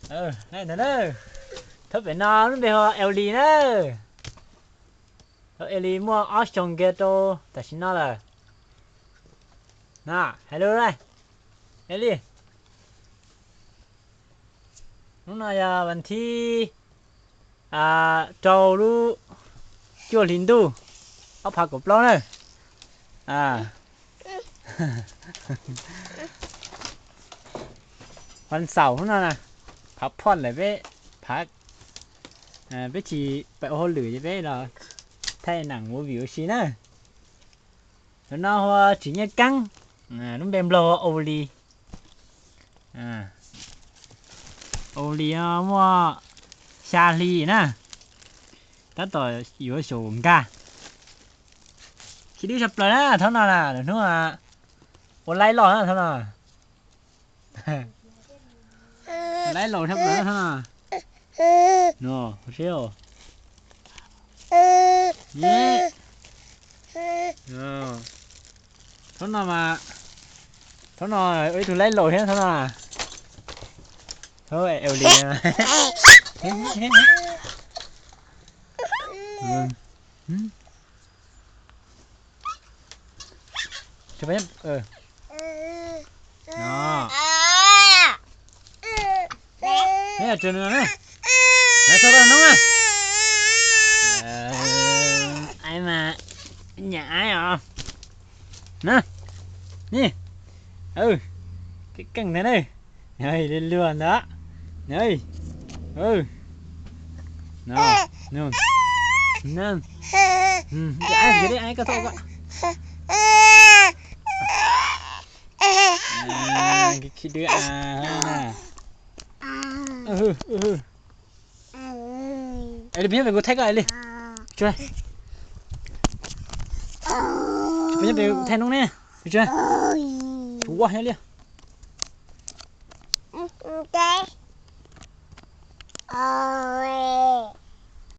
Ntawd na, thab pem no lub npe hu Euli na. Thab Euli muaj ob xyoos kiag rau tam sim no lawm. Na, hais lus na, Euli. Hnub no yog vas thib rau lub cuaj hli ntuj ob phav kaum plaub na. Vas xaum hnub no na, phav phoj lawm peb, phav, peb tsis pais ua hauj lwm ces peb los thaij nam ua vim ua si na. Tus no hu ua Tsim Nyiaj Keeb, lub npe Nplog ua Oli. Oli no muaj xya hli na, tab tom yuav xyaum nkag. Khib dwb tshaj plaws na thaum no na, lwm hnub ua laib loj na thaum no. Laib laus tshaj plaws thaum no. No, seb os. Thaum no mas, thaum no ua ib tug laib laus thiab thaum no. Thaum Euli Neb tsis nug na. Neb txhob nug na. Aib mas, nyam aib os. Na, ni, keej keej ntag na. Luag ntag. Aib, aib, koj txhob ua ko. Khib dwb na. Peb nyob pem kuv thaij koj li. Peb nyob pem kuv thaij noob ne. Tsuav nyob li.